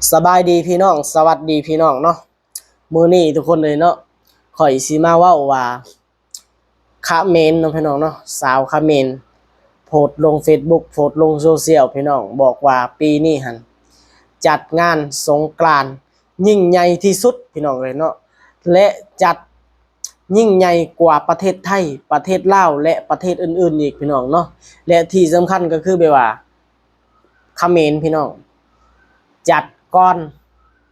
ສະບາຍດີພີ່ນ້ອງ ສະຫວັດດີພີ່ນ້ອງເນາະ. ມື້ນີ້ທຸກຄົນເອີຍເນາະ ຂ້ອຍຊິມາເວົ້າວ່າ ຂະເໝນເນາະພີ່ນ້ອງເນາະ ຊາວຂະເໝນໂພສລົງເຟສບຸກ ໂພສລົງໂຊຊຽວພີ່ນ້ອງ ບອກວ່າປີນີ້ຫັ້ນຈັດງານສົງການຍິ່ງໃຫຍ່ທີ່ສຸດພີ່ນ້ອງເອີຍເນາະ ແລະ ຈັດຍິ່ງໃຫຍ່ກວ່າປະເທດໄທ ປະເທດລາວ ແລະ ປະເທດອື່ນໆອີກພີ່ນ້ອງເນາະ. ແລະ ທີ່ສຳຄັນກໍຄືແບບວ່າ ຂະເໝນພີ່ນ້ອງ ຈັດກ່ອນ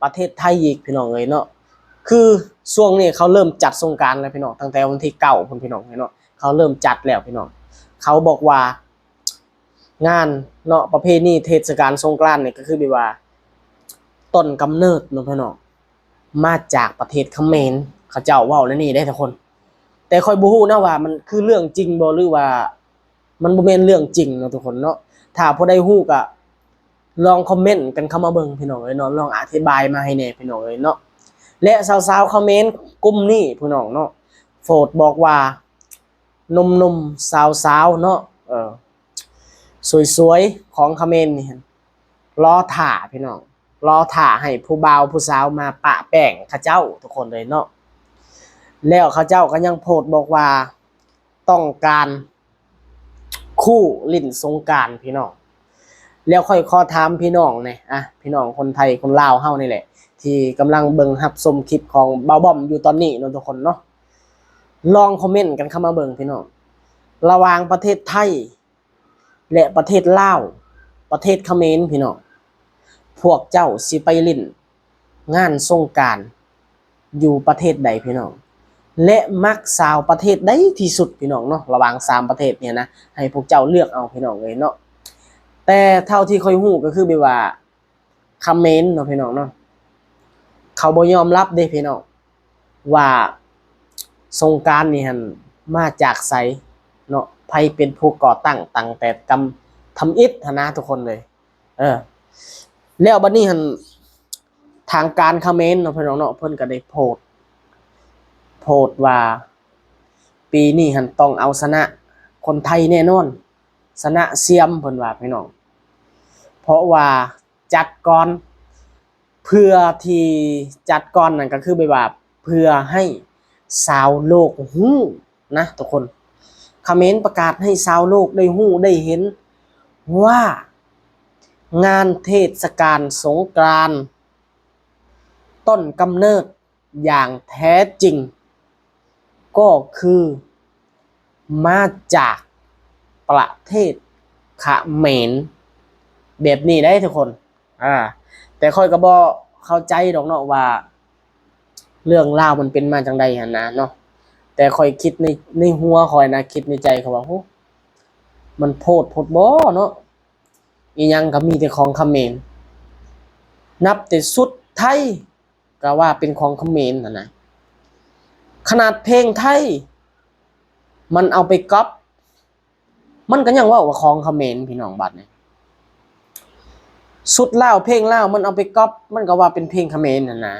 ປະເທດໄທອີກພີ່ນ້ອງເອີຍເນາະ. ຄືຊ່ວງນີ້ເຂົາເລີ່ມຈັດສົງການແລ້ວພີ່ນ້ອງ ຕັ້ງແຕ່ວັນທີເກົ້າພຸ້ນພີ່ນ້ອງເອີຍເນາະ ເຂົາເລີ່ມຈັດແລ້ວພີ່ນ້ອງ. ເຂົາບອກວ່າງານເນາະ ປະເພນີເທດສະການສົງການນີ້ ກໍຄືແບບວ່າຕົ້ນກຳເນີດເນາະພີ່ນ້ອງ ມາຈາກປະເທດຂະເໝນ ເຂົາເຈົ້າເວົ້າແນວນີ້ເດ້ທຸກຄົນ. ແຕ່ຂ້ອຍບໍ່ຮູ້ນະວ່າມັນຄືເລື່ອງຈິງບໍ່ ຫຼືວ່າ ມັນບໍ່ແມ່ນເລື່ອງຈິງເນາະທຸກຄົນເນາະ. ຖ້າຜູ້ໃດຮູ້ກະລອງຄອມເມັນກັນເຂົ້າມາເບິ່ງພີ່ນ້ອງເອີຍເນາະ ລອງອະທິບາຍມາໃຫ້ແດ່ພີ່ນ້ອງເອີຍເນາະ. ແລະ ຊາວໆຂະເໝນກຸ່ມນີ້ພີ່ນ້ອງເນາະ ໂພສບອກວ່າໜຸ່ມໆ ສາວໆເນາະ ເອີ ສວຍໆຂອງຂະເໝນນີ້ຫັ້ນ ລໍຖ້າພີ່ນ້ອງ ລໍຖ້າໃຫ້ຜູ້ບ່າວຜູ້ສາວມາປະແປ້ງເຂົາເຈົ້າທຸກຄົນເລີຍເນາະ. ແລ້ວເຂົາເຈົ້າກໍຍັງໂພສບອກວ່າຕ້ອງການ ຄູ່ຫຼິ້ນສົງການພີ່ນ້ອງ. ແລ້ວຂ້ອຍຂໍຖາມພີ່ນ້ອງແດ່ ອະ ພີ່ນ້ອງຄົນໄທຄົນລາວເຮົານີ້ແຫຼະ ທີ່ກຳລັງເບິ່ງຮັບຊົມຄລິບຂອງບ່າວບອມຢູ່ຕອນນີ້ເນາະທຸກຄົນເນາະ ລອງຄອມເມັນກັນເຂົ້າມາເບິ່ງພີ່ນ້ອງ ລະຫວ່າງປະເທດໄທ ແລະ ປະເທດລາວ ປະເທດຂະເໝນພີ່ນ້ອງ ພວກເຈົ້າຊິໄປຫຼິ້ນງານສົງການຢູ່ປະເທດໃດພີ່ນ້ອງ ແລະ ມັກສາວປະເທດໃດທີ່ສຸດພີ່ນ້ອງເນາະ. ລະຫວ່າງສາມປະເທດນີ້ນະ ໃຫ້ພວກເຈົ້າເລືອກເອົາພີ່ນ້ອງເອີຍເນາະ. ແຕ່ເທົ່າທີ່ຂ້ອຍຮູ້ກໍຄືແບບວ່າ ຂະເໝນເນາະພີ່ນ້ອງເນາະ ເຂົາບໍ່ຍອມຮັບເດ້ພີ່ນ້ອງ ວ່າສົງການນີ້ຫັ້ນມາຈາກໃສເນາະ ໃຜເປັນຜູ້ກໍ່ຕັ້ງຕັ້ງແຕ່ກຳທຳອິດຫັ້ນນະທຸກຄົນເລີຍ. ເອີ ແລ້ວບັດນີ້ຫັ້ນ ທາງການຂະເໝນເນາະພີ່ນ້ອງເນາະ ເພິ່ນກໍໄດ້ໂພສ ໂພສວ່າ ປີນີ້ຫັ້ນຕ້ອງເອົາຊະນະຄົນໄທແນ່ນອນ ຊະນະຊຽມ ເພິ່ນວ່າພີ່ນ້ອງ ເພາະວ່າ ຈັດກ່ອນ ເພື່ອທີ່ ຈັດກ່ອນນັ້ນກໍຄືແບບວ່າເພື່ອໃຫ້ຊາວໂລກຮູ້ນະທຸກຄົນ. ຂະເໝນປະກາດໃຫ້ຊາວໂລກໄດ້ຮູ້ໄດ້ເຫັນວ່າ ງານເທດສະການສົງການ ຕົ້ນກຳເນີດ ຢ່າງແທ້ຈິງກໍຄືມາຈາກປະເທດຂະເໝນ ແບບນີ້ໄດ໋ທຸກຄົນ. ອາ ແຕ່ຂ້ອຍກໍບໍ່ເຂົ້າໃຈດອກເນາະວ່າເລື່ອງລາວມັນເປັນມາຈັ່ງໃດຫັ້ນນະເນາະ ແຕ່ຂ້ອຍຄິດໃນ ໃນຫົວຂ້ອຍນະ ຄິດໃນໃຈຂ້ອຍວ່າ ໂຫ ມັນໂພດໂພດບໍ່ເນາະ ອີ່ຫຍັງກໍມີແຕ່ຂອງຂະເໝນ ນັບແຕ່ຊຸດໄທ ກໍວ່າເປັນຂອງຂະເໝນຫັ້ນນະ ຂະໜາດເພງໄທມັນເອົາໄປກັອບ ມັນກໍຍັງເວົ້າວ່າຂອງຂະເໝນພີ່ນ້ອງ. ບາດນີ້ຊຸດລາວ ເພງລາວ ມັນເອົາໄປກັອບ ມັນກໍວ່າເປັນເພງຂະເໝນຫັ້ນນະ.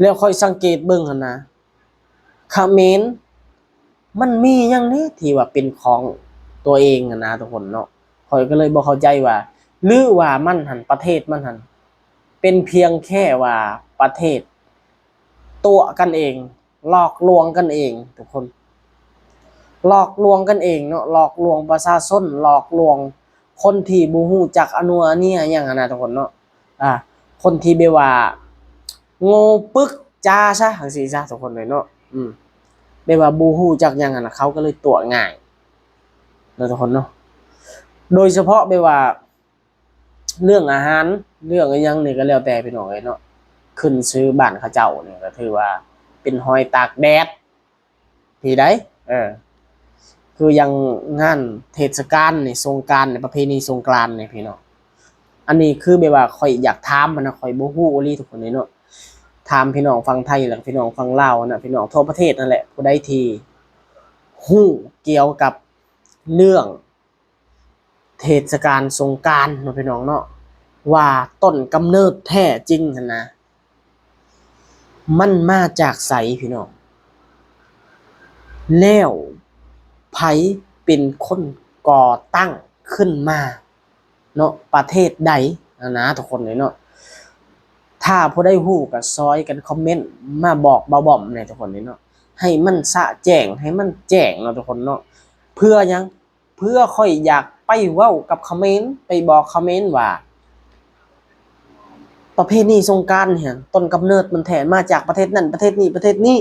ແລ້ວຂ້ອຍສັງເກດເບິ່ງຫັ້ນນະ ຂະເໝນມັນມີຫຍັງແດ່ທີ່ວ່າເປັນຂອງຕົວເອງຫັ້ນນະທຸກຄົນເນາະ. ຂ້ອຍກໍເລີຍບໍ່ເຂົ້າໃຈວ່າ ຫຼືວ່າມັນຫັ້ນ ປະເທດມັນຫັ້ນ ເປັນພຽງແຄ່ວ່າປະເທດຕົວະກັນເອງ ຫຼອກລວງກັນເອງທຸກຄົນ ຫຼອກລວງກັນເອງເນາະ ຫຼອກລວງປະຊາຊົນ ຫຼອກລວງຄົນທີ່ບໍ່ຮູ້ຈັກອະນຸອາເນຍຫຍັງຫັ້ນນະທຸກຄົນເນາະ. ອາ ຄົນທີ່ແບບວ່າໂງ່ປຶກຈາຊະ ຈັ່ງຊີ້ຊະທຸກຄົນເອີຍເນາະ. ອືມ ແບບວ່າບໍ່ຮູ້ຈັກຫຍັງຫັ້ນນະ ເຂົາກໍເລີຍຕົວະງ່າຍເນາະທຸກຄົນເນາະ. ໂດຍສະເພາະແບບວ່າ ເລື່ອງອາຫານ ເລື່ອງອີ່ຫຍັງນີ້ກໍແລ້ວແຕ່ພີ່ນ້ອງເອີຍເນາະ ຂຶ້ນຊື່ບ້ານເຂົາເຈົ້ານີ້ກໍຖືວ່າເປັນຫອຍຕາກແດ ທີ່ໃດ ເອີ ຄືຢ່າງງານເທດສະການນີ້ ສົງການນີ້ ປະເພນີສົງການນີ້ພີ່ນ້ອງ. ອັນນີ້ຄືແບບວ່າຂ້ອຍຢາກຖາມຫັ້ນນະ ຂ້ອຍບໍ່ຮູ້ອີ່ຫຼີທຸກຄົນເອີຍເນາະ. ຖາມພີ່ນ້ອງຝັ່ງໄທ ແລະ ພີ່ນ້ອງຝັ່ງລາວຫັ້ນນະ ພີ່ນ້ອງທົ່ວປະເທດຫັ້ນແຫຼະ ຜູ້ໃດທີ່ຮູ້ກ່ຽວກັບເລື່ອງ ເທດສະການສົງການເນາະພີ່ນ້ອງເນາະ ວ່າຕົ້ນກຳເນີດແທ້ຈິງຫັ້ນນະ ມັນມາຈາກໃສພີ່ນ້ອງ ແລ້ວໃຜເປັນຄົນກໍ່ຕັ້ງຂຶ້ນມາເນາະ ປະເທດໃດຫັ້ນນະ ທຸກຄົນເອີຍເນາະ. ຖ້າຜູ້ໃດຮູ້ກໍຊ່ອຍກັນຄອມເມັນມາບອກບ່າວບອມແດ່ທຸກຄົນເນາະ ໃຫ້ມັນສະແຈ້ງ ໃຫ້ມັນແຈ້ງເນາະທຸກຄົນເນາະ. ເພື່ອຫຍັງ? ເພື່ອຂ້ອຍຢາກໄປເວົ້າກັບຂະເໝນ ໄປບອກຂະເໝນວ່າ ປະເພນີສົງການນີ້ຫັ້ນ ຕົ້ນກຳເນີດມັນແທ້ມາຈາກປະເທດນັ້ນ ປະເທດນີ້ ປະເທດນີ້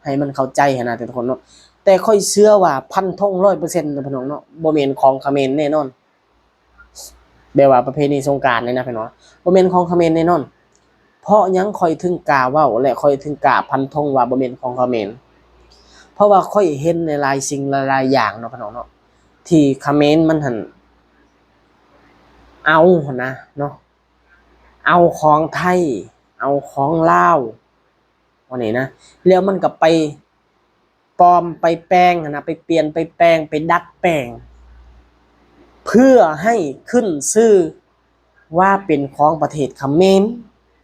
ໃຫ້ມັນເຂົ້າໃຈຫັ້ນນະທຸກຄົນເນາະ. ແຕ່ຂ້ອຍເຊື່ອວ່າພັນທງຮ້ອຍເປີເຊັນນະພີ່ນ້ອງເນາະ ບໍ່ແມ່ນຂອງຂະເໝນແນ່ນອນ. ແບບວ່າປະເພນີສົງການນີ້ນະພີ່ນ້ອງ ບໍ່ແມ່ນຂອງຂະເໝນແນ່ນອນ. ເພາະຫຍັງຂ້ອຍເຖິງກ້າເວົ້າ ແລະ ຂ້ອຍເຖິງກ້າຟັນທງວ່າບໍ່ແມ່ນຂອງຂະເໝນ? ເພາະວ່າຂ້ອຍເຫັນໃນຫຼາຍສິ່ງຫຼາຍໆຢ່າງເນາະພີ່ນ້ອງເນາະ ທີ່ຂະເໝນມັນຫັ້ນເອົາຫັ້ນນະເນາະ ເອົາຂອງໄທ ເອົາຂອງລາວ ວ່ານີ້ນະ ແລ້ວມັນກໍໄປ ປອມໄປແປງຫັ້ນນະ ໄປປ່ຽນໄປແປງ ໄປດັດແປງ ເພື່ອໃຫ້ຂຶ້ນຊື່ວ່າເປັນຂອງປະເທດຂະເໝນ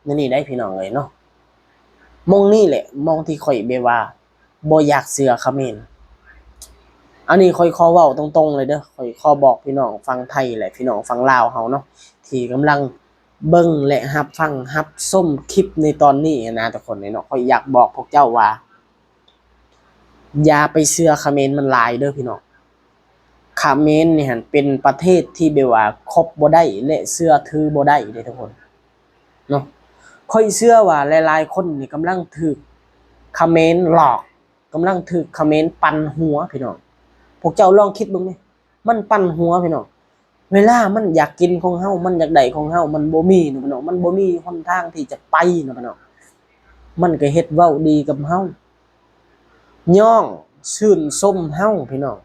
ແນວນີ້ໄດ໋ພີ່ນ້ອງເອີຍເນາະ. ໝ່ອງນີ້ແຫຼະ ໝ່ອງທີ່ຂ້ອຍແບບວ່າບໍ່ຢາກເຊື່ອຂະເໝນ. ອັນນີ້ຂ້ອຍຂໍເວົ້າຕົງໆເລີຍເດີ ຂ້ອຍຂໍບອກພີ່ນ້ອງຝັ່ງໄທ ແລະ ພີ່ນ້ອງຝັ່ງລາວເຮົາເນາະ ທີ່ກຳລັງເບິ່ງ ແລະ ຮັບຟັງ ຮັບຊົມຄລິບໃນຕອນນີ້ນະທຸກຄົນເນາະ ຂ້ອຍຢາກບອກພວກເຈົ້າວ່າ ຢ່າໄປເຊື່ອຂະເໝນມັນຫຼາຍເດີພີ່ນ້ອງ. ຂະເໝນນີ້ຫັ້ນເປັນປະເທດທີ່ແບບວ່າຄົບບໍ່ໄດ້ ແລະ ເຊື່ອຖືບໍ່ໄດ້ເດ້ທຸກຄົນເນາະ. ຂ້ອຍເຊື່ອວ່າຫຼາຍໆຄົນນີ້ກຳລັງຖືກຂະເໝນຫຼອກ ກຳລັງຖືກຂະເໝນປັ່ນຫົວພີ່ນ້ອງ. ພວກເຈົ້າລອງຄິດເບິ່ງເດ້ ມັນປັ່ນຫົວພີ່ນ້ອງ. ເວລາມັນຢາກກິນຂອງເຮົາ ມັນຢາກໄດ້ຂອງເຮົາ ມັນບໍ່ມີເນາະພີ່ນ້ອງ ມັນບໍ່ມີຫົນທາງທີ່ຈະໄປເນາະພີ່ນ້ອງ ມັນກໍເຮັດເວົ້າດີກັບເຮົາ ຍ້ອງຊື່ນຊົມເຮົາພີ່ນ້ອງ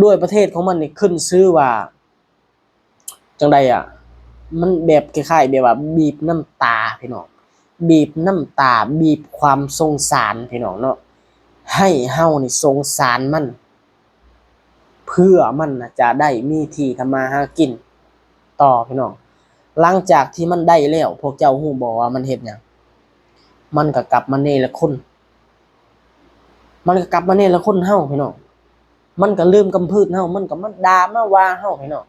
ດ້ວຍປະເທດຂອງມັນນີ້ຂຶ້ນຊື່ວ່າ ຈັ່ງໃດອະ ມັນແບບຄ້າຍໆແບບວ່າບີບນ້ຳຕາພີ່ນ້ອງ ບີບນ້ຳຕາ ບີບຄວາມສົງສານພີ່ນ້ອງເນາະ ໃຫ້ເຮົານີ້ສົງສານມັນ ເພື່ອມັນນະຈະໄດ້ມີທີ່ທຳມາຫາກິນຕໍ່ພີ່ນ້ອງ. ຫຼັງຈາກທີ່ມັນໄດ້ແລ້ວ ພວກເຈົ້າຮູ້ບໍ່ວ່າມັນເຮັດຫຍັງ? ມັນກໍກັບມາເນລະຄຸນ ມັນກໍກັບມາເນລະຄຸນເຮົາພີ່ນ້ອງ ມັນກໍລືມກຳພືດເຮົາ ມັນກໍມາດ່າມາວ່າເຮົາພີ່ນ້ອງ.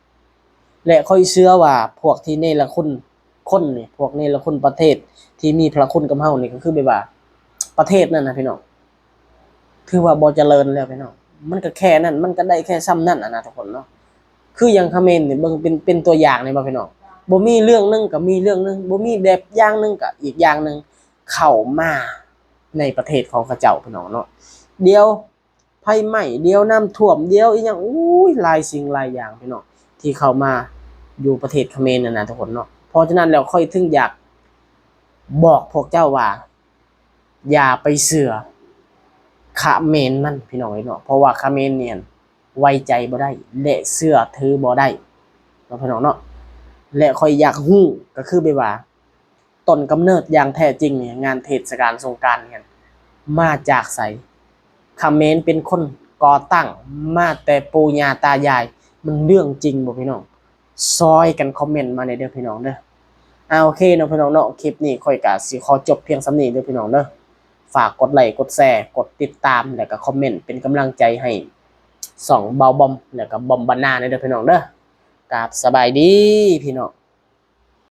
ແລະ ຂ້ອຍເຊື່ອວ່າພວກທີ່ເນລະຄຸນຄົນນີ້ ພວກເນລະຄຸນປະເທດທີ່ມີພະຄຸນກັບເຮົານີ້ ກໍຄືແບບວ່າປະເທດນັ້ນນະພີ່ນ້ອງ ຖືວ່າບໍ່ຈະເລີນແລ້ວພີ່ນ້ອງ. ມັນກໍແຄ່ນັ້ນ ມັນກໍໄດ້ແຄ່ຊ່ຳນັ້ນຫັ້ນນະທຸກຄົນເນາະ. ຄືຢ່າງຂະເໝນນີ້ ເບິ່ງເປັນ ເປັນຕົວຢ່າງນີ້ບໍ່ພີ່ນ້ອງ ບໍ່ມີເລື່ອງໜຶ່ງກໍມີເລື່ອງໜຶ່ງ ບໍ່ມີແບບຢ່າງໜຶ່ງກໍອີກຢ່າງໜຶ່ງ ເຂົ້າມາໃນປະເທດຂອງເຂົາເຈົ້າພີ່ນ້ອງເນາະ. ດຽວໄຟໄໝ້ ດຽວນ້ຳຖ້ວມ ດຽວອີ່ຫຍັງ ໂອ້ຍ ຫຼາຍສິ່ງຫຼາຍຢ່າງພີ່ນ້ອງ ທີ່ເຂົ້າມາຢູ່ປະເທດຂະເໝນຫັ້ນນະທຸກຄົນເນາະ. ເພາະສະນັ້ນແລ້ວ ຂ້ອຍເຖິງຢາກບອກພວກເຈົ້າວ່າ ຢ່າໄປເຊື່ອຂະເໝນມັນພີ່ນ້ອງເອີຍເນາະ ເພາະວ່າຂະເໝນນີ້ຫັ້ນໄວ້ໃຈບໍ່ໄດ້ ແລະ ເຊື່ອຖືບໍ່ໄດ້ເນາະພີ່ນ້ອງເນາະ. ແລະ ຂ້ອຍຢາກຮູ້ ກໍຄືແບບວ່າ ຕົ້ນກຳເນີດຢ່າງແທ້ຈິງນີ້ ງານເທດສະການສົງການນີ້ຫັ້ນມາຈາກໃສ? ຂະເໝນເປັນຄົນກໍ່ຕັ້ງມາແຕ່ປູ່ຍ່າຕາຍາຍ ມັນເລື່ອງຈິງບໍ່ພີ່ນ້ອງ? ຊ່ອຍກັນຄອມເມັນມາແດ່ເດີພີ່ນ້ອງເດີ. ອາ ໂອເຄເນາະພີ່ນ້ອງເນາະ ຄລິບນີ້ຂ້ອຍກະຊິຂໍຈົບພຽງສ່ຳນີ້ເດີພີ່ນ້ອງເດີ. ຝາກກົດໄລ ກົດແຊ ກົດຕິດຕາມ ແລ້ວກະຄອມເມັນເປັນກຳລັງໃຈໃຫ້ຊ່ອງບ່າວບອມ ແລ້ວກະບອມບັນນາແດ່ເດີພີ່ນ້ອງເດີ. ກາບສະບາຍດີພີ່ນ້ອງ.